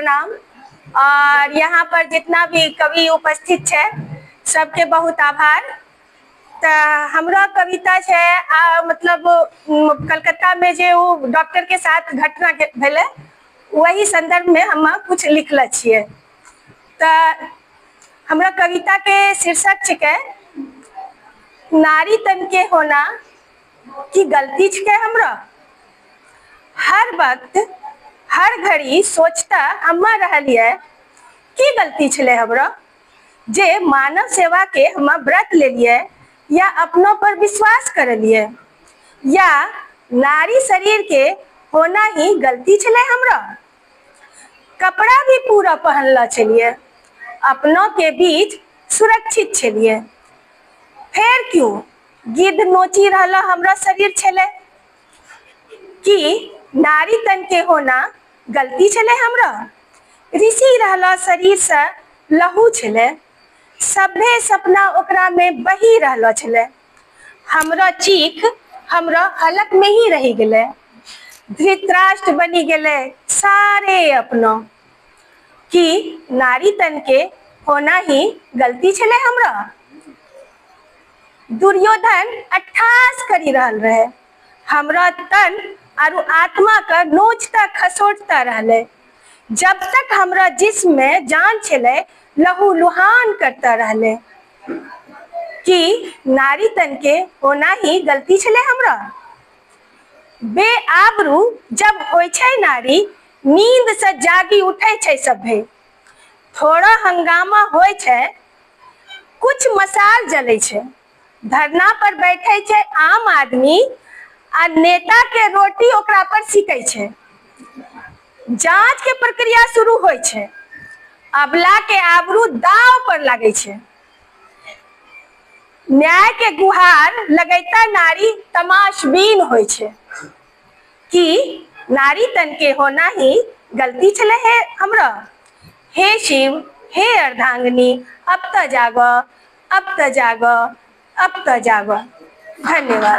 प्रणाम और यहाँ पर जितना भी कवि उपस्थित छै, सबके बहुत आभार। तऽ हमरा कविता छै आ मतलब कलकत्ता में जे ओ डॉक्टर के साथ घटना भेलै, वही संदर्भ में हम कुछ लिखले छियै। तऽ हमरा कविता के शीर्षक छिकै, नारी तन के होना की गलती छिकै हमरा। हर वक्त हर घड़ी सोचता हम्मे रहलियै, की गलती छलै हमरा जे मानव सेवा के हम व्रत लेलियै या अपनो पर विश्वास करलियै, या नारी शरीर के होना ही गलती छलै हमरा। कपड़ा भी पूरा पहनला छलियै, अपनों के बीच सुरक्षित छलियै, फेर क्यों गिद्ध नोची रहला हमरा शरीर छलै? कि नारी तन के होना गलती छलै हमरा? ऋषि रहला शरीर से लहू छलै, सभे सपना ओकरा में बही रहलो छलै। हमरा चीख हमरा हलक में ही रही गेलै, धृतराष्ट्र बनी गेलै सारे अपनो। कि नारी तन के होना ही गलती छलै हमरा? दुर्योधन अट्ठास करी रहल रहे, हमरा तन आरु आत्मा के नोचता खसोटता रहले। जब तक हमरा जिस्म में जान छलै, लहू लुहान करता रहले। कि नारी तन के होना ही गलती छलै हमरा? बेआबरू जब होइ छै नारी, नींद से जागी उठै छै सभे। थोड़ा हंगामा होइ छै, कुछ मसाल जलै छै, धरना पर बैठे छै आम आदमी आ नेता के रोटी ओकरा पर सिकै छै। जांच के प्रक्रिया शुरू होइ छै, अबला के आबरू दाव पर लागै छै। न्याय के गुहार लगैता नारी तमाशबीन होइ छै। कि नारी तन के होना ही गलती छलै हे हमरा? हे शिव, हे अर्धांगिनी, अब त जाग, अब त जाग, अब त जाग। धन्यवाद।